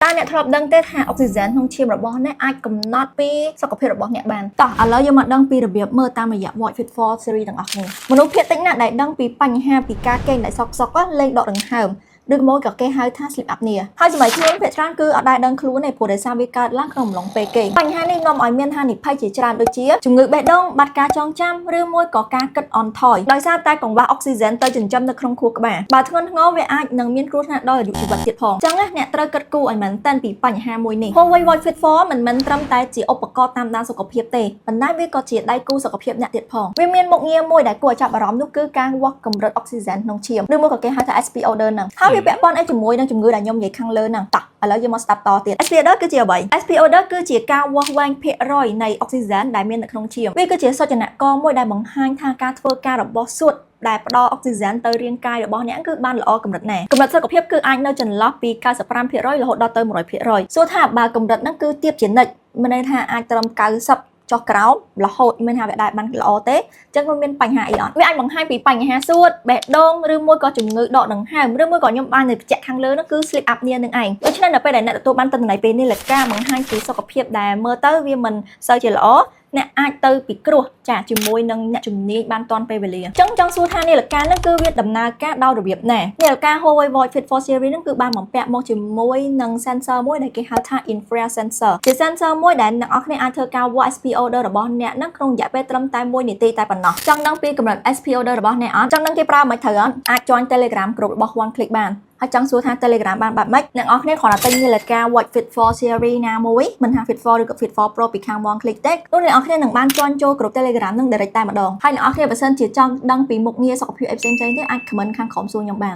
តើអ្នកធ្លាប់ដឹងទេថាអុកស៊ីហ្សែនក្នុងឈាមរបស់អ្នកអាចកំណត់ពីសុខភាពរបស់អ្នកបានតោះឥឡូវយើងមកដឹងពីរបៀបមើលតាមរយៈ Watch Fit 4 series ទាំងអស់គ្នា។មនុស្សភាគតិចណាស់ដែលដឹងពីបញ្ហាពីការគេងដែលសុកសុកលេងដកដង្ហើមឬមួយក៏គេហៅថា sleep apnea ហើយសម័យខ្លួនភាគច្រើនគឺអត់ដែលដឹងខ្លួនទេព្រោះដោយសារវាកើតឡើងក្នុងអំឡុងពេលគេងបញ្ហានេះនាំឲ្យមានហានិភ័យជាច្រើនដូចជាជំងឺបេះដូងបាត់ការចងចាំឬមួយក៏ការគិតអន់ថយដោយសារតែកង្វះអុកស៊ីហ្សែនទៅចិញ្ចឹមនៅក្នុងខួរក្បាលបើធ្ងន់ធ្ងរវាអាចនឹងមានគ្រោះថ្នាក់ដល់អាយុជីវិតទៀតផងអញ្ចឹងណាអ្នកត្រូវគិតគូរឲ្យមែនទែនពីបញ្ហាមួយនេះ Huawei Watch Fit 4មិនមែនត្រឹមតែជាឧបករណ៍តាមដានសុខភាពទេប៉ុន្តែវាក៏ជាដៃគូសុខភាពអ្នកទៀតផងវាមានមុខងារមួយដែលគួរឲ្យចាប់អារម្មណ៍នោះគឺការវាស់កម្រិតអុកស៊ីហ្សែនក្នុងឈាមឬមួយក៏គេហៅថា SpO2 ហ្នឹងហើយវាពាក់ព័ន្ធអីជាមួយនឹងជំងឺដែលខ្ញុំនិយាយខាងលើហ្នឹងតោះឥឡូវយើងមកស្ដាប់តទៀត SpO2 គឺជាអ្វី? SpO2 គឺជាការវាស់វែងភាគរយនៃអុកស៊ីហ្សែនដែលមាននៅក្នុងឈាមវាគឺជាសូចនាករមួយដែលបង្ហាញថាការធ្វើការរបស់សួតដែលផ្ដល់អុកស៊ីហ្សែនទៅរាងកាយរបស់អ្នកគឺបានល្អកម្រិតណាកម្រិតសុខភាពគឺអាចនៅចន្លោះពី95%រហូតដល់ទៅ100%សួរថាបើកម្រិតហ្នឹងគឺទាបជានិច្ចមានន័យថាអាចត្រឹម90ចុះក្រោមរហូតមានថាវាដែរបានល្អទេអញ្ចឹងវាមានបញ្ហាអីអត់វាអាចបង្ហាញពីបញ្ហាសួតបេះដូងឬមួយក៏ជំងឺដកដង្ហើមឬមួយក៏ខ្ញុំបានបញ្ជាក់ខាងលើនោះគឺ sleep apnea នឹងឯងដូច្នេះនៅពេលដែលអ្នកទទួលបានទិន្នន័យពេលនេះលការបង្ហាញពីសុខភាពដែលមើលទៅវាមិនសូវជាល្អអ្នកអាចទៅពិគ្រោះចាជាមួយនឹងអ្នកជំនាញបានទាន់ពេលវេលាអញ្ចឹងចង់សួរថានាឡិកាហ្នឹងគឺវាដំណើរការដោយរបៀបណានាឡិកា Huawei Watch Fit 4 Series ហ្នឹងគឺបានបំពាក់មកជាមួយនឹង sensor មួយដែលគេហៅថា infrared sensor ជា sensor មួយដែលអ្នកនរគ្នាអាចធ្វើការវាស់ SpO2 របស់អ្នកហ្នឹងក្នុងរយៈពេលត្រឹមតែ1នាទីតែប៉ុណ្ណោះចង់ដឹងពីកម្រិត SpO2 របស់អ្នកអត់ចង់ដឹងគេប្រើមិនត្រូវអត់អាច join Telegram ក្រុមរបស់ One Click បានហើយចង់សួរថា Telegram បានបែបម៉េចអ្នកនរគ្នាគ្រាន់តែទិញនាឡិកា Watch Fit 4 Series ណាមួយមិនថា Fit 4ឬក៏ Fit 4 Pro ពីខាង One Click ទេនោះអ្នកនរគ្នានឹងបាន join ចូលក្រុម Telegram នឹង direct តែម្ដងហើយអ្នកនរគ្នាបើសិនជាចង់ដឹងពីមុខងារសុខភាពអីផ្សេងៗទៀតអាច comment ខាងក្រោមសួរខ្ញុំបាន។